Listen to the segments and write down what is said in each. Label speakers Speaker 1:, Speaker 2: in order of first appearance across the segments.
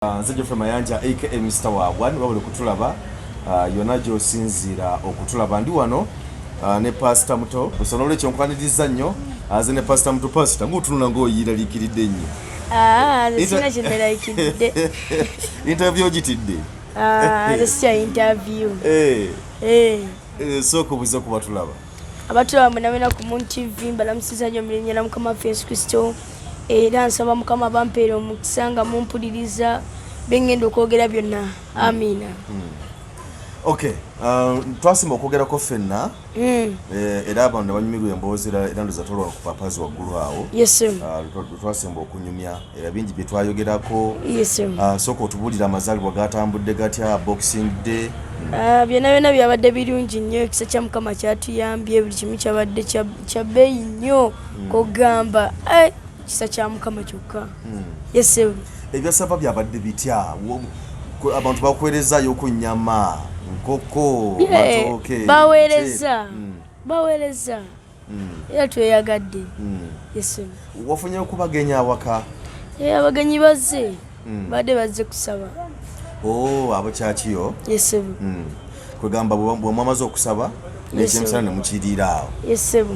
Speaker 1: Nze Geoffrey Mayanja aka Mr. Wagwan, wabula kutulaba yonna gy'osinziira okutulaba. Ndi wano ne Pastor Muto. So n'olwekyo nkwaniriza nnyo aze ne Pastor Muto. Pastor, ng'otunula ng'oyiraliikiridde nnyo.
Speaker 2: Ah, nze sirina kye neeraliikiridde.
Speaker 1: Interview ogitidde?
Speaker 2: Ah, nze sikya interview.
Speaker 1: Eh. Eh, sooka obuuze ku batulaba.
Speaker 2: Abatulaba mwenna ku Moon TV, mbalamusiza nnyo mu linnya lya Mukama waffe Yesu Kristo, era nsaba Mukama bampeere omukisa nga mumpuliriza bye ngenda okwogera byonna. Amiina.
Speaker 1: Okay, twasimba okwogerako ffenna era abantu ne banyumirwa emboozi, era ndoza tolwa ku papazi waggulu awo.
Speaker 2: Yes sir.
Speaker 1: Lwe twasemba okunyumya, era bingi bye twayogerako.
Speaker 2: Yes sir.
Speaker 1: Sooka otubuulire amazaalibwa gatambudde gatya, Boxing Day?
Speaker 2: Ah, byonna byonna byabadde birungi nnyo. Ekisa kya Mukama kyatuyambye, buli kimu kyabadde kya bbeeyi nnyo kogamba, eh, kisa kya Mukama kyokka. Yes sir.
Speaker 1: Ebyasava byabadde bitya? Abantu bakuweerezaayo ku nnyama, nkoko, matooke?
Speaker 2: Baweereza. Baweereza era tweyagadde. Yes sir.
Speaker 1: Wafunye okubagenya awaka?
Speaker 2: Eh, abagenyi bazze, badde bazze kusaba.
Speaker 1: Oh, abakyakiyo?
Speaker 2: Yes sir.
Speaker 1: Kwegamba bwe mwamaze okusaba n'ekyemisana ne mukiriira awo?
Speaker 2: Yes sir.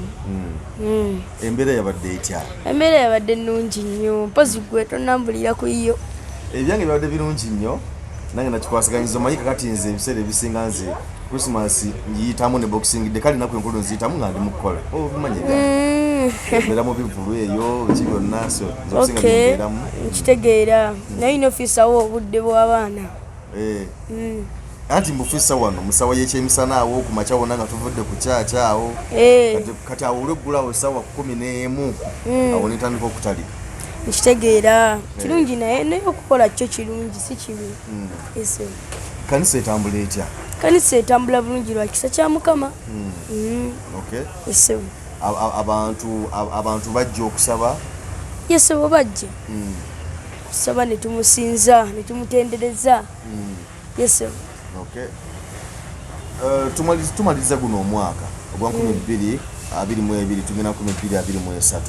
Speaker 1: Embeera yabadde etya?
Speaker 2: Embeera yabadde nnungi nnyo. Mpozi gwe tonnambulira ku yo.
Speaker 1: Ebyange byabadde birungi nnyo, nange nakikwasaganyiza. Omanyi kakati nze ebiseera ebisinga nze Christmas ngiyitamu ne Boxing Day, kale ennaku enkulu nziyitamu nga ndi mu kukola. Obimanyi ebyange, mbeera mu bivulu eyo biki byonna, so nze okusinga byembeeramu.
Speaker 2: Nkitegeera, naye olina ofiisawo obudde bw'abaana.
Speaker 1: Eh. Anti mbufiisa wano musawa y'ekyemisana awo ku makya wonna nga tuvudde ku kyakya awo. Kati awo olweggulawo essaawa 11, awo nentandika okutalika.
Speaker 2: Nkitegeera, kirungi, naye okukola kyo kirungi, si kibi. Yes.
Speaker 1: Kanisa etambula etya?
Speaker 2: Kanisa etambula bulungi lwa kisa kya Mukama. Yes.
Speaker 1: Abantu bajja okusaba?
Speaker 2: Yes, bo bajja kusaba ne tumusinza ne tumutendereza. Yes.
Speaker 1: Okay. Tumaliriza guno omwaka ogwa 2022, tugenda 2023.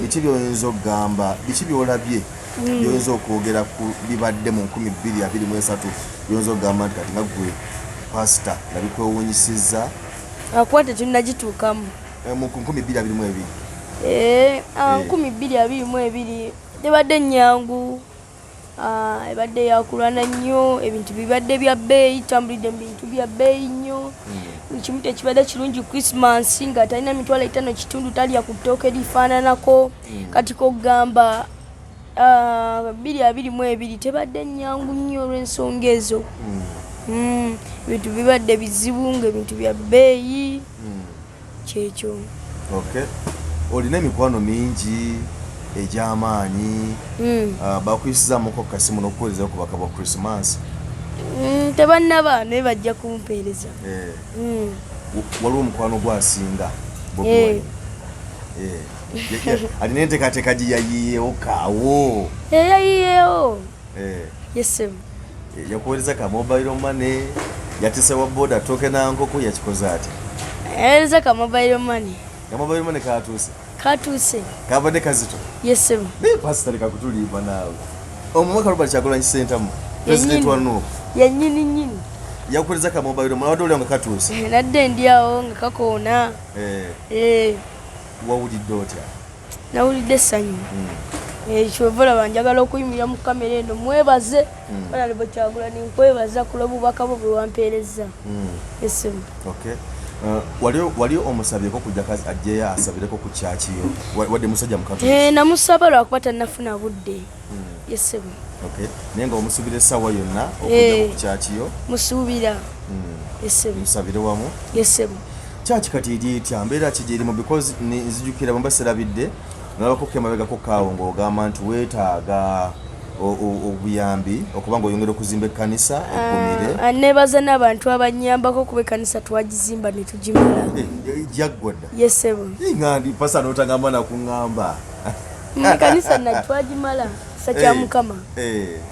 Speaker 1: Biki byoyinza okugamba, biki byolabye byoyinza okwogera ku bibadde mu 2023, byoyinza okugamba nti kati nga gwe pasita nga bikwewuunyisizza?
Speaker 2: Akuba tetunnagituukamu.
Speaker 1: Eh, mu 2022.
Speaker 2: Eh, ah, 2022 tebadde nnyangu. Ah, ebadde yakulwana nnyo, ebintu bibadde bya bbeeyi, tutambulidde mu bintu bya bbeeyi nnyo. Buli kimu tekibadde kirungi. Christmas nga talina 5,500 talya ku ttooke lifaananako. Kati kogamba, ah, 2022 tebadde nnyangu nnyo olw'ensonga ezo. Ebintu bibadde bizibu ng'ebintu bya bbeeyi, kyekyo.
Speaker 1: Okay, olina emikwano mingi egy'amaanyi. Bakuyisizaamuko kasimu n'okuweereza ku bubaka bwa Christmas?
Speaker 2: Tebannaba, naye bajja kumpeereza.
Speaker 1: Eh. Waliwo omukwano gwasinga Bobi Wine. Eh. Alina enteekateeka gye yayiyeewo kaawo?
Speaker 2: Yayiyeewo. Yes sir.
Speaker 1: Yakuweereza ka mobile money, yatise wa boda toke na nkoko, yakikoze atya?
Speaker 2: Yaweereza ka mobile money.
Speaker 1: Ka mobile money katuuse?
Speaker 2: Katuuse.
Speaker 1: Kabadde kazito?
Speaker 2: Yes sir.
Speaker 1: Naye pasita, leka kutulimba naawe. Omubaka Robert Kyagulanyi Ssentamu, president wa NUP,
Speaker 2: Yennyini nnyini.
Speaker 1: Yakuweereza ka mobile money, wadde olya nga katuuse?
Speaker 2: Nadde ndi awo nga kakoona. Eh.
Speaker 1: Wawulidde otya?
Speaker 2: Nawulidde essanyu. Kyova olaba njagala okuyimirira mu kamera eno mwebaze. Honorable Kyagulanyi, nkwebaza ku lw'obubaka bwo bwe wampeereza. Yes sir.
Speaker 1: Okay. Wali omusabyeko kujja ajjeyo asabireko ku kyakiyo, wadde musajja mukatoliki?
Speaker 2: Eh, namusaba, lwakuba tannafuna budde. Yes sir.
Speaker 1: Okay. Naye nga omusuubira essaawa yonna okujja ku kyakiyo?
Speaker 2: Musuubira. Yes sir.
Speaker 1: Musabire wamu?
Speaker 2: Yes sir.
Speaker 1: Kyaki kati eri etya, mbeera ki gyerimu? Because nzijukira bwe mba serabidde, nalabako kemabegako kaawo ng'ogamba nti weetaaga obuyambi okuba ng'oyongera okuzimba ekkanisa eggumire.
Speaker 2: Ah, nebaza n'abantu abanyambako kuba ekkanisa twagizimba ne tugimala.
Speaker 1: Eh, jaggwa dda?
Speaker 2: Yes sir.
Speaker 1: Nga ndi pasa n'otagamba nakuŋŋamba.
Speaker 2: Kanisa na twagimala, kisa kya Mukama.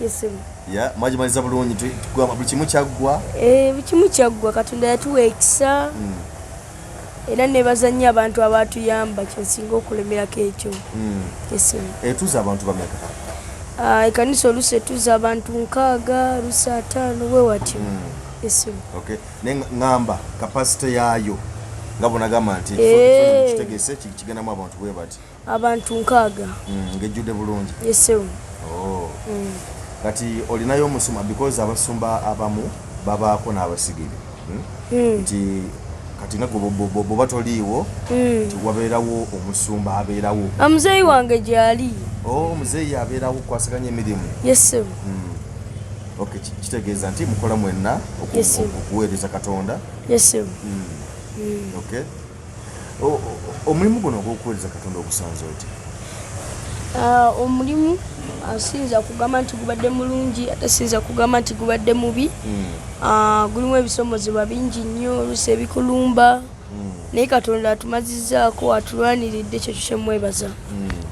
Speaker 2: Yes sir.
Speaker 1: Ya, mwagimaliza bulungi, tugamba buli kimu kyaggwa?
Speaker 2: Eh, buli kimu kyaggwa, Katonda yatuwa ekisa. Era nebaza nnyo abantu abatuyamba, kyensinga okulemerako ekyo. Yes sir.
Speaker 1: Etuuza abantu bameka?
Speaker 2: Ah, ekanisa oluusi etuuza abantu 60, oluusi 50, bwe watyo. Yes.
Speaker 1: Okay, naye ŋŋamba capacity yaayo nga bwonagamba nti
Speaker 2: Eh.
Speaker 1: kitegese kigendamu abantu bwe bati.
Speaker 2: Abantu 60.
Speaker 1: Ng'ejjudde bulungi.
Speaker 2: Yes.
Speaker 1: Oh. Kati olinayo omusumba, because abasumba abamu babaako n'abasigire, Nti kati nga gwe bw'oba toliiwo, nti wabeerawo omusumba abeerawo?
Speaker 2: Amuzeeyi wange gyali.
Speaker 1: Oh, omuzeeyi abeerawo okukwasaganya emirimu.
Speaker 2: Yes.
Speaker 1: Okay, kitegeeza nti mukola mwenna
Speaker 2: Yes.
Speaker 1: okuweereza Katonda.
Speaker 2: Yes.
Speaker 1: Okay. Omulimu guno ogw'okuweereza Katonda ogusanze otya?
Speaker 2: Ah, omulimu siyinza kugamba nti gubadde mulungi, ate siyinza kugamba nti gubadde mubi. Ah, gulimu ebisomozebwa bingi nnyo, oluusi ebikulumba, naye Katonda atumazizzaako, atulwaniridde, kyekyo kyemwebaza.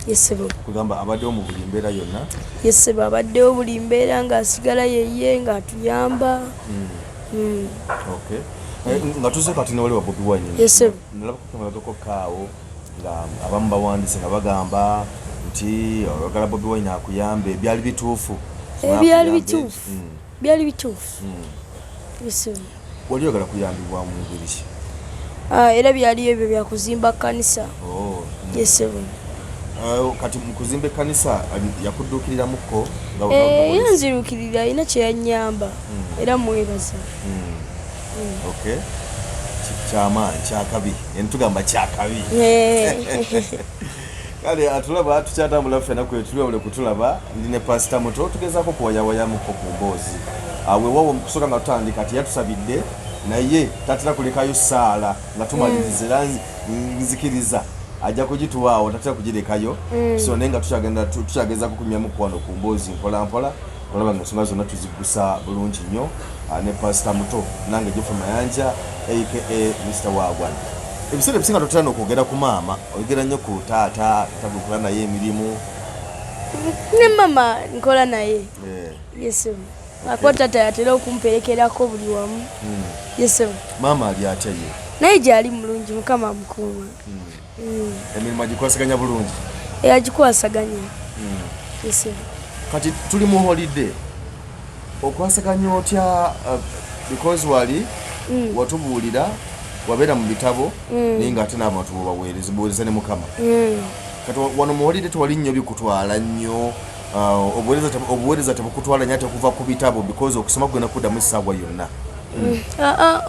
Speaker 2: Yes ssebo.
Speaker 1: Kugamba abaddewo mu buli mbeera yonna.
Speaker 2: Yes ssebo, abaddewo buli mbeera ng'asigala yeye ng'atuyamba.
Speaker 1: Okay. Nga tuze kati newali wa Bobi Wine.
Speaker 2: Yes, sir.
Speaker 1: Nalabako kamabegako kaawo nga abamu bawandiise nga bagamba nti oyagala Bobi Wine akuyambe. Byali bituufu?
Speaker 2: Eh, byali
Speaker 1: Akuyambe?
Speaker 2: bituufu. Byali bituufu. Yes ssebo.
Speaker 1: Wali oyagala kuyambibwa mu ngeri ki?
Speaker 2: Ah, era byali ebyo byakuzimba kkanisa.
Speaker 1: Oh.
Speaker 2: Yes ssebo.
Speaker 1: Kati mu kuzimba ekkanisa yakudduukiriramuko nga
Speaker 2: Eh, yanziruukirira, alina kye yannyamba era mwebaza.
Speaker 1: Okay. Kyamaanyi, kyakabi, entugamba kyakabi. Kale atulaba tukyatambula ffena kwe tuli wabule kutulaba. Ndi ne Pasita Muto, tugezaako kuwayawayamuko ku mboozi. Ah, weewaawo mu kusooka nga tutandika ti yatusabidde, naye tatera kulekayo ssaala nga tumaliriza, era nzikiriza ajja kugituwaawo, tatera kugirekayo. So naye nga tukyagenda tukyagezaako kunywamu wano ku mboozi mpola mpola, olaba nga ensonga zonna tuziggusa bulungi nnyo. Ah, ne Pasita Muto, nange Geoffrey Mayanja aka Mr Wagwan. Ebiseera ebisinga totera n'okwogera ku maama, oyogera nnyo ku taata, tabukola naye emirimu.
Speaker 2: Ne mama nkola naye. Yes ssebo, akuba taata yatera okumperekerako buli wamu. Yes ssebo.
Speaker 1: Maama ali atya ye?
Speaker 2: Naye gyali mulungi, Mukama amukuuma.
Speaker 1: Emirimu agikwasaganya bulungi?
Speaker 2: Agikwasaganya. Yes ssebo.
Speaker 1: Kati tuli mu holiday, okwasaganya otya, because wali watubuulira wabeera mu bitabo, naye ngaate n'abantu bobaweereza, buweereza ne Mukama. Kati wano mu holiday tewali nnyo bikutwala nnyo, obuweereza tebukutwala nnyo ate okuva ku bitabo, because okusoma kugenda kuddamu essaawa yonna.
Speaker 2: Ah, ah,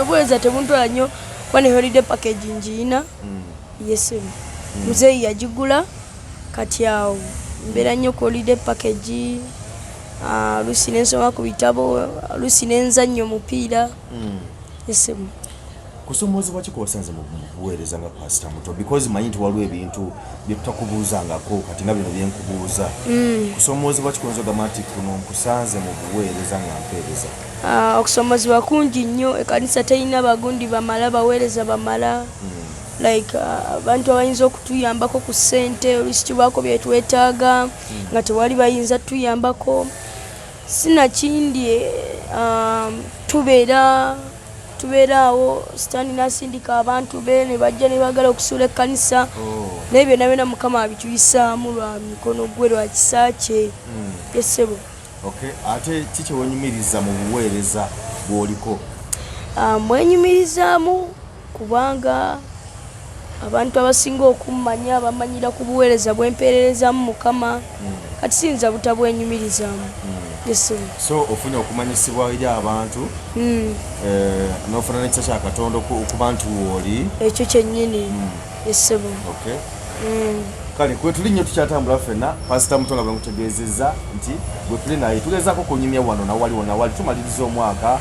Speaker 2: obuweereza tebuntwala nnyo kuba ne holiday package ngiina. Yes ssebo, muzeeyi yagigula. Kati awo mbeera nnyo ku holiday package. Ah, oluusi nensoma ku bitabo, oluusi nenzannya omupiira. Yes ssebo.
Speaker 1: Kusomoozebwa ki kwosanze mu buweereza nga Pasita Muto? Because manyi nti waliwo ebintu bye tutakubuuzangako, kati nga bino byenkubuuza. Kusomoozebwa ki kwoyinza ogamba nti kuno nkusanze mu buweereza nga mpeereza?
Speaker 2: Ah, okusomozebwa kungi nnyo. Ekkanisa terina bagundi bamala, baweereza bamala, like abantu abayinza okutuyambako ku ssente. Oluusi tubaako byetwetaaga nga tewali bayinza tuyambako. Sinakindi tubeera awo, Sitaani n'asindika abantu be ne bajja ne baagala okusuula ekkanisa. Naye byonna byonna Mukama abituyisaamu lwa mikono gwe, lwa kisa kye. Yes ssebo.
Speaker 1: Okay, ate ki kyewenyumiriza mu buweereza bw'oliko?
Speaker 2: Ah, mwenyumirizaamu kubanga abantu abasinga okummanya bamanyira ku buweereza bwempeererezaamu Mukama. Kati siyinza butabwenyumirizaamu. Yes ssebo.
Speaker 1: So ofunye okumanyisibwa eri abantu, n'ofuna n'ekisa kya Katonda okuba nti wooli.
Speaker 2: Ekyo kyennyini. Yes ssebo.
Speaker 1: Okay. Kale kwe tuli nnyo, tukyatambula ffenna. Pasita Muto nga bwe nkutegeezezza nti gwe tuli naye, tugezaako kunyumya wano nawali wonawali tumaliriza omwaka.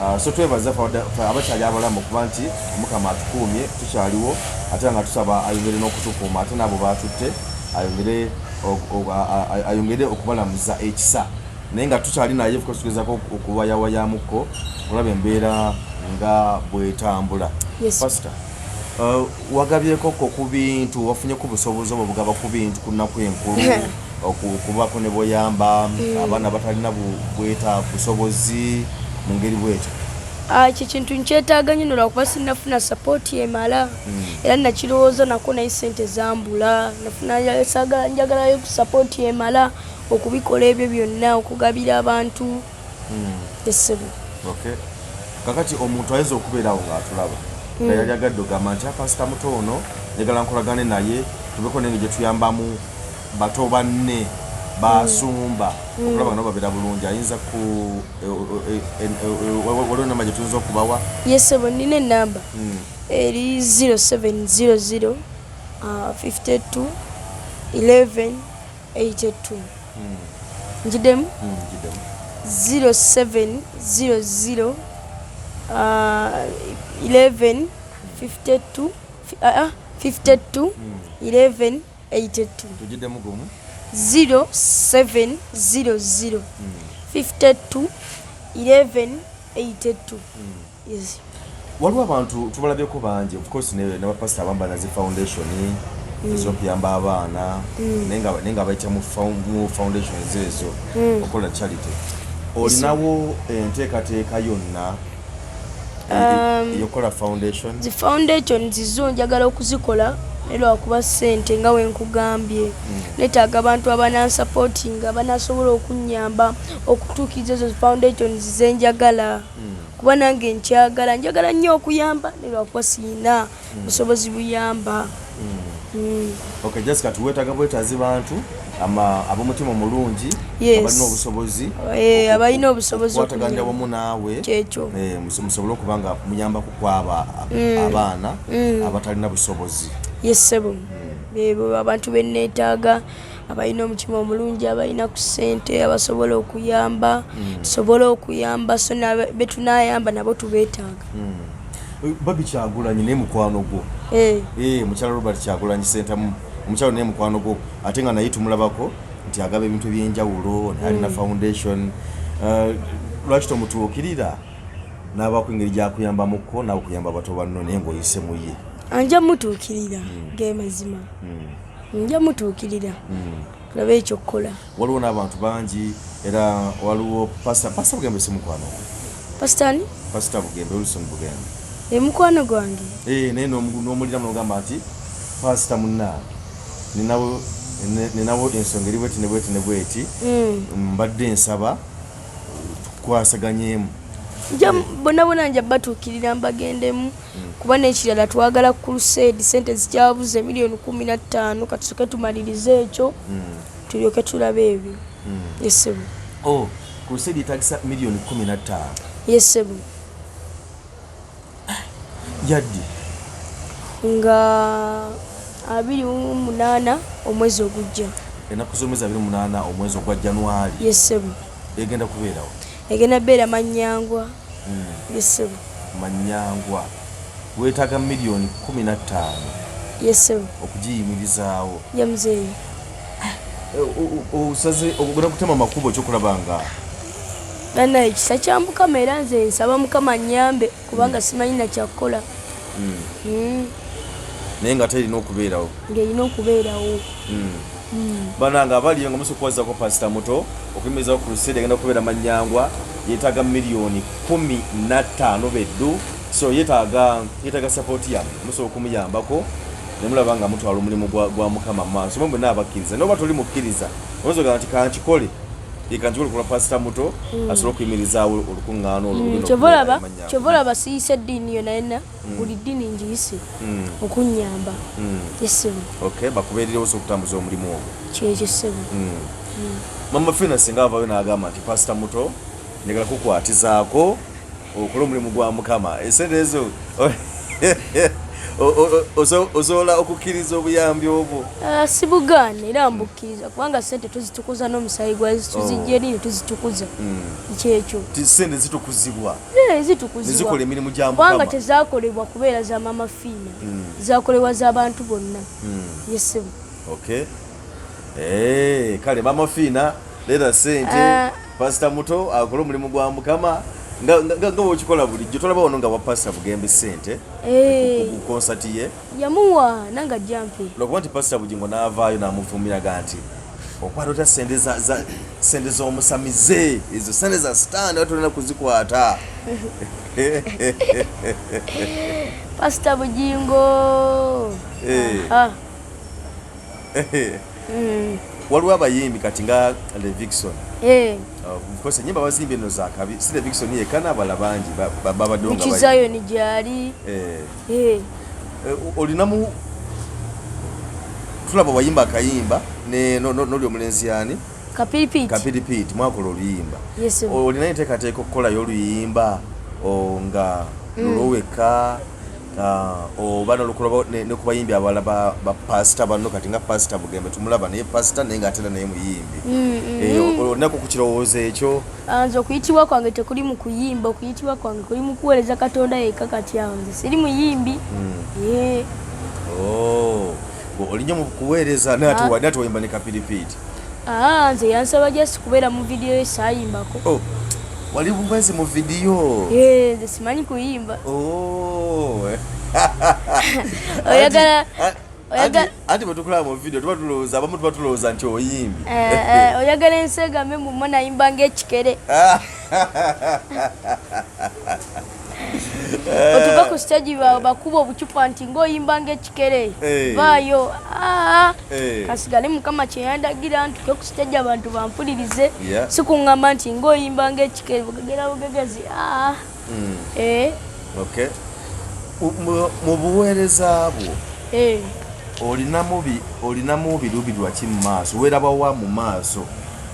Speaker 1: Ah, so twebaza ffe abakyali abalamu okuba nti Omukama atukuumye tukyaliwo, ate nga tusaba ayongere n'okutukuuma, ate n'abo baatutte ayongere ayongere okubalamuza ekisa. Naye nga tukyali naye, of course tugezaako okuwayawayamuko okulaba embeera nga bwetambula.
Speaker 2: Yes.
Speaker 1: Pastor, wagabyeko ko ku bintu, wafunye ku busobozi obwo bugaba ku bintu ku nnaku enkulu, okubaako ne bweyamba abaana batalina bwetaavu busobozi mu ngeri bwetyo?
Speaker 2: Ah, ekyo kintu nkyetaaga nnyo lwakuba sinnafuna support emala. Era nakirowooza nako, naye sente zambula. Nafuna, saagala, njagalayo ku support emala. okubikola ebyo byonna okugabira abantu. Essebo.
Speaker 1: Okay. Kakati omuntu ayinza okubeerawo ng'atulaba nga yali agadde ogamba nti apasita muto ono njagala nkolagane naye, tubeko nenge gye tuyambamu bato banne basumba okulaba nga nabo babeera bulungi, ayinza ku waliwo enamba gye tuyinza okubawa?
Speaker 2: Yesebo, nina enamba eri 0700 52 11 82. Njidemu?
Speaker 1: Giddemu.
Speaker 2: 0700 11 52 52 11 82.
Speaker 1: Tugiddemu gumu.
Speaker 2: 0700 52 11 82, yes.
Speaker 1: Waliwo abantu tubalabyeko bangi, of course ne bapasita abamu balina zi foundation ez'okuyamba abaana, naye nga bayita mu foundations ezo okukola charity. Olinawo enteekateeka yonna eyokukola foundation?
Speaker 2: Zi foundation zo njagala okuzikola, naye lwakuba ssente, nga wenkugambye, netaaga abantu abanansupportinga, abanasobola okunyamba okutuukiriza ezo foundations zenjagala, kuba nange nkyagala, njagala nnyo okuyamba, naye lwakuba siina busobozi buyamba.
Speaker 1: Okay, just kati weetaaga bwetaazi bantu ab'omutima omulungi abalina obusobozi
Speaker 2: abalina obusobozi
Speaker 1: okukwataganira okunyamba. Wamu naawe.
Speaker 2: Kyekyo.
Speaker 1: Musobole okuba nga muyambako kwaba abaana abatalina busobozi.
Speaker 2: Yesebo, bebo abantu beneetaaga, abalina omutima omulungi, abalina ku ssente, abasobola okuyamba, tusobole okuyamba. So betunayamba nabo tubeetaaga.
Speaker 1: Barbie Kyagulanyi naye mukwano gwo?
Speaker 2: Eh.
Speaker 1: Mukyala Robert Kyagulanyi Sentamu, omukyalo naye mukwano gwo, ate nga naye tumulabako nti agaba ebintu ebyenjawulo, naye alina foundation. Lwaki tomutuukirira n'abaako engeri gyakuyambamuko nawe okuyamba bato banno, naye ng'oyise mu ye?
Speaker 2: Nja mutuukirira, ge mazima, nja mutuukirira labe ekyokukola.
Speaker 1: Waliwo n'abantu bangi, era waliwo Pasita Bugembe, si mukwano gwo?
Speaker 2: Pasitani?
Speaker 1: Pasita Bugembe, Wilson Bugembe.
Speaker 2: Mukwano gwange.
Speaker 1: Naye n'omuliramu n'ogamba nti pasita munnange, ninawo ensonga eri bweti ne bweti ne bweti, mbadde nsaba tukwasaganyemu.
Speaker 2: Nja bonna bonna nja batuukirira mbagendemu, kuba n'ekirala twagala crusade, sente zikyabuze miliyoni 15. Katusooke tumalirize ekyo, tulyoke tulabe ebyo, yesebo.
Speaker 1: Oh, crusade yetagisa miliyoni 15?
Speaker 2: Yesebo.
Speaker 1: Yaddi?
Speaker 2: Nga 28 omwezi ogujja.
Speaker 1: Ennaku z'omwezi 28 omwezi ogwa Januari?
Speaker 2: Yesebo.
Speaker 1: Egenda kubeerawo?
Speaker 2: Egenda beera Manyangwa, yesebo.
Speaker 1: Manyangwa. Weetaaga miliyoni 15?
Speaker 2: Yesebo.
Speaker 1: Okugiyimirizaawo?
Speaker 2: Ye muzeeyi.
Speaker 1: Osaze ogenda kutema makubo kyokulaba nga
Speaker 2: Bannaye, ekisa kya Mukama, era nze nsaba Mukama nyambe, kubanga simanyi nakyakukola.
Speaker 1: Naye nga terina okubeerawo?
Speaker 2: Ng'erina okubeerawo.
Speaker 1: Banange abaliyo nga musobola okukwazako pasita muto okuyimirizawo crusade egenda kubeera Manyangwa, yeetaaga miliyoni 15 beddu. So yeetaaga support yammwe. Musobola okumuyambako nemulaba nga mutwala omulimu gwa Mukama mu maaso. Mwe mwenna abakkiriza, naye oba toli mukkiriza, oyinza ogamba nti kankikole, ye kankikole kulwa pasita muto asobole okuyimirizaawo olukuŋŋaana olwo olugenda
Speaker 2: Kyova
Speaker 1: okubeera
Speaker 2: olaba
Speaker 1: e Manyangwa.
Speaker 2: Kyova olaba siyise eddiini yonna yonna, buli ddiini ngiyise okunyamba, yesebo.
Speaker 1: Okay, bakubeererewo so okutambuza omulimu ogwo.
Speaker 2: Kyekyo, ssebo.
Speaker 1: Mama Fina singa avayo n'agamba nti pasita muto njagala kukwatizaako okole omulimu gwa Mukama, esente ezo osobola okukkiriza obuyambi obwo?
Speaker 2: Ah, sibugaana, era mbukkiriza, kubanga sente tuzitukuza n'omusaayi gwa Yesu, tuzijja eri ne tuzitukuza, kyekyo.
Speaker 1: Ti sente zitukuzibwa?
Speaker 2: Eh, zitukuzibwa.
Speaker 1: Nezikola emirimu gya
Speaker 2: Kubanga
Speaker 1: Mukama.
Speaker 2: Tezakolebwa kubeera za Mama Fiina, zakolebwa z'abantu bonna, yesebo.
Speaker 1: Okay. Kale Mama Fiina, leeta sente
Speaker 2: Ah.
Speaker 1: pasita muto akole omulimu gwa Mukama nga bwokikola bulijjo. Tolaba wano nga wa Pasita Bugembe sente ku konsati ye?
Speaker 2: Yamuwa, nange ajja mpe.
Speaker 1: Lwakuba nti Pasita Bugingo n'avaayo n'amuvumiraga nti okwata otya sente sente z'omusamize, ezo sente za sitaani, oba tolina kuzikwata.
Speaker 2: Pasita Bugingo. Ah.
Speaker 1: Waliwo abayimbi kati nga Levixon.
Speaker 2: Eh.
Speaker 1: Of course enyimba bazimbye eno zakabi, si Levixon yekka, n'abalala bangi babaddewo nga
Speaker 2: Muki Zion gyali.
Speaker 1: Eh.
Speaker 2: Eh.
Speaker 1: Olinamu tulaba wayimba akayimba noli omulenzi yani?
Speaker 2: Kapiripiti.
Speaker 1: Kapiripiti, mwakola oluyimba.
Speaker 2: Yes, sir.
Speaker 1: Olina enteekateeka okukolayo oluyimba nga lulwoweka, oba nolukola ne ku bayimbi abalala ba pasita banno, kati nga Pasita Bugembe tumulaba naye pasita, naye ng'ate era naye muyimbi. Olinaku ku kirowoozo ekyo?
Speaker 2: Nze okuyitibwa kwange tekuli mu kuyimba, okuyitibwa kwange kuli mu kuweereza Katonda yekka. Kati awo nze siri muyimbi. Eh.
Speaker 1: Oh, oli nnyo mu kuweereza, naye ate wayimba ne Kapiripiti.
Speaker 2: Ah, nze yansaba just kubeera mu vidiyo ye, saayimbako.
Speaker 1: Oh, wali bubezi mu vidiyo?
Speaker 2: Eh, nze simanyi kuyimba.
Speaker 1: Oh.
Speaker 2: Oyagala
Speaker 1: Anti bwe tukulaba mu vidiyo tuba tulowooza, abamu tuba tulowooza nti oyimbi.
Speaker 2: Eh, oyagala ensi egambe mbu nayimba ng'ekikere. Otuuka ku stage bakuba obucupa nti ng'oyimba ng'ekikere. Vaayo. Ah, kasigale Mukama kyeyandagira, ntuke ku stage abantu bampulirize. Si kuŋŋamba nti ng'oyimba ng'ekikere, bugegera bugegezi. Ah. Eh.
Speaker 1: Okay. Mu buweereza bwo olinamu biruubirirwa ki mu maaso? Weerabawa mu maaso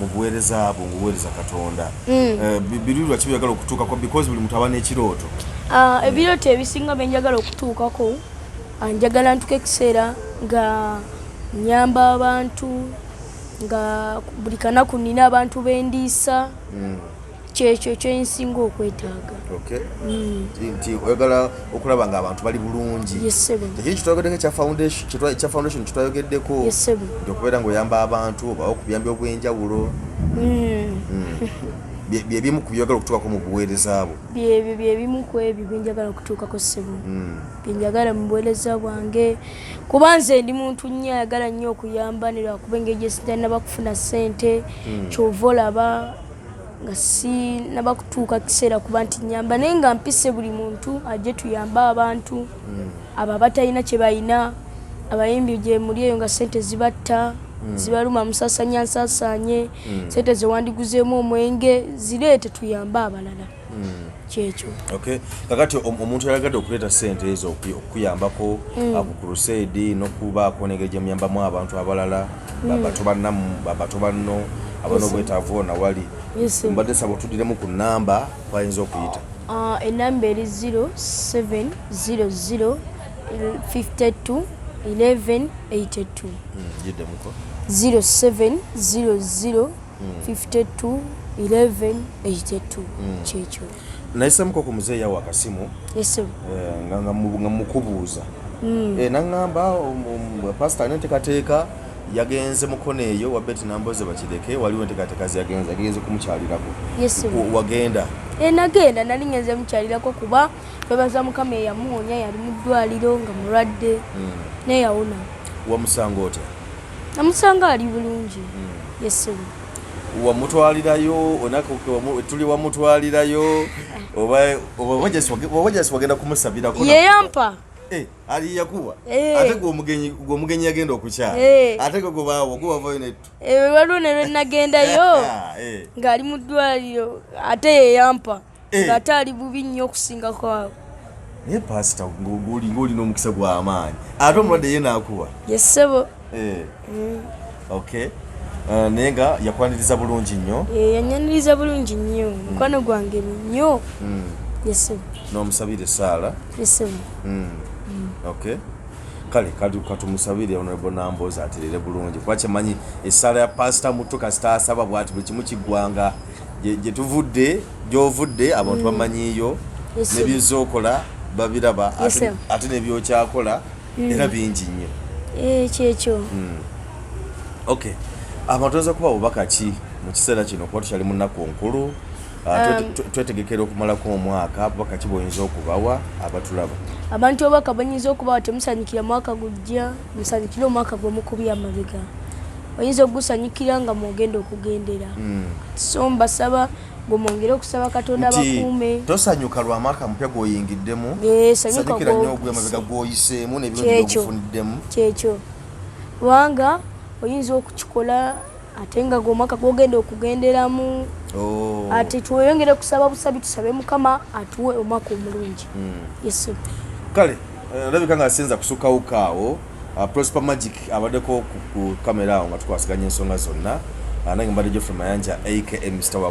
Speaker 1: mu buweereza bwo ng'oweereza Katonda? Biruubirirwa ki by'oyagala okutuukako, because buli muntu aba n'ekirooto?
Speaker 2: Ah, ebirooto ebisinga bye njagala okutuukako, njagala ntuke ekiseera nga nyamba abantu, nga buli kanaku nina abantu bendiisa. Kyekyo kyensinga okwetaaga.
Speaker 1: Okay. Nti oyagala okulaba nga abantu bali bulungi.
Speaker 2: Yes, ssebo.
Speaker 1: Ekiri kitwayogeddeko ekya foundation kitwayogeddeko.
Speaker 2: Yes, ssebo.
Speaker 1: Nti okubeera ng'oyamba abantu obawo ku buyambi obw'enjawulo. Bye bimu ku by'oyagala okutuukako mu buweereza bwo.
Speaker 2: Byebyo byebimu ku ebyo byenjagala okutuukako, ssebo. Byenjagala mu buweereza bwange, kuba nze ndi muntu nnyo ayagala nnyo okuyamba, ne lwakuba engeri gye sitannaba kufuna ssente, kyova olaba nga sinaba kutuuka kiseera kuba nti nyamba, naye nga mpise buli muntu ajje tuyambe abantu abo abatalina kye balina. Abayimbi gye muli eyo nga ssente zibatta, zibaluma, musasanya nsasanye, ssente zewandiguzeemu omwenge zireete tuyambe abalala. Kyekyo.
Speaker 1: Okay. Kakati omuntu yayagadde okuleeta ssente ezo okuyambako ku crusade n'okubaako n'engeri gye muyambamu abantu abalala, bato bannamu, bato banno abana obwetaavu wona wali.
Speaker 2: Yes, sir.
Speaker 1: Mbadde saba otuddiremu ku nnamba kwayinza okuyita.
Speaker 2: Ah, enamba eri 0700 52 11 82.
Speaker 1: Giddemuko.
Speaker 2: 0700 52 11 82, kyekyo.
Speaker 1: Nayisemuko ku muzeeyi awo akasimu.
Speaker 2: Yes, sir.
Speaker 1: Nga mukubuuza. Naŋŋamba pasita alina enteekateeka, yagenze mukono eyo wa Betty Namboze bakireke, waliwo enteekateeka zeyagenze, yagenze kumukyalirako.
Speaker 2: Yes, sir.
Speaker 1: Wagenda?
Speaker 2: Eh, nagenda, nali ngenze mukyalirako, kuba twebaza Mukama eyamuwonya. Yali mu ddwaliro nga mulwadde, naye yawona.
Speaker 1: Wamusanga otya?
Speaker 2: Namusanga ali bulungi. Yes, sir.
Speaker 1: Wamutwalirayo onaku tuli, wamutwalirayo oba just wagenda kumusabirako?
Speaker 2: Yeyampa.
Speaker 1: Ali yakuwa?
Speaker 2: Eh.
Speaker 1: Ate gwe omugenyi yagenda okukyala?
Speaker 2: Eh.
Speaker 1: Ate gwe gobaawo gwe wavayo nettu?
Speaker 2: Eh, waliwo ne lwe nagendayo ng'ali mu ddwaliro, ate yeyampa. Ng'ate ali bubi nnyo okusingako awo.
Speaker 1: Naye pasita, ng'olina omukisa gw'amaanyi, ate omulwadde ye naakuwa.
Speaker 2: Yes, ssebo.
Speaker 1: Okay. Naye nga yakwaniriza bulungi nnyo?
Speaker 2: Eh, yanyaniriza bulungi nnyo, mukwano gwange nnyo. Yes, ssebo.
Speaker 1: N'omusabira essaala?
Speaker 2: Yes, ssebo.
Speaker 1: Okay, kale katumusabire Honorable Nambozi aterere bulungi, kuba kyemanyi essaala ya Pasita Muto, kasita asaba bwati buli kimu kiggwanga. Gye tuvudde, gy'ovudde, abantu bamanyiiyo.
Speaker 2: Yes, sir.
Speaker 1: Nebyoza okola babiraba.
Speaker 2: Yes, sir.
Speaker 1: Ate nebyokyakola era bingi nnyo.
Speaker 2: Eh, kyekyo.
Speaker 1: Okay, abantu oyinza kuba bubaka ki mu kiseera kino, kuba tukyali mu nnaku nkulu, twetegekera okumalako omwaka? Bubaka ki bwoyinza okubawa abatulaba?
Speaker 2: Abantu obubaka bwenyinza okubawa, temusanyukira mwaka gujja, musanyukire omwaka gwe mukubye amabega. Oyinza okugusanyukira nga mwogenda okugendera. So mbasaba gwe mwongere okusaba Katonda
Speaker 1: Nti
Speaker 2: bakuume.
Speaker 1: Tosanyuka lwa mwaka mupya gw'oyingiddemu.
Speaker 2: Eh, sanyuka
Speaker 1: sanyukira nnyo ogw'emabega gw'oyiseemu n'ebirungi
Speaker 2: Kyekyo.
Speaker 1: by'ogufuniddemu.
Speaker 2: Kyekyo, kubanga Oyinza okukikola ate nga gwe omwaka gwogenda okugenderamu. Ate tweyongere kusaba busabi, tusabe Mukama atuwe omwaka omulungi. Yes.
Speaker 1: Kale olabika nga sinza kusukawuka awo. Prosper Magic abaddeko ku kamera awo nga tukwasaganya ensonga zonna. Nange mbadde Geoffrey Mayanja, aka Mr.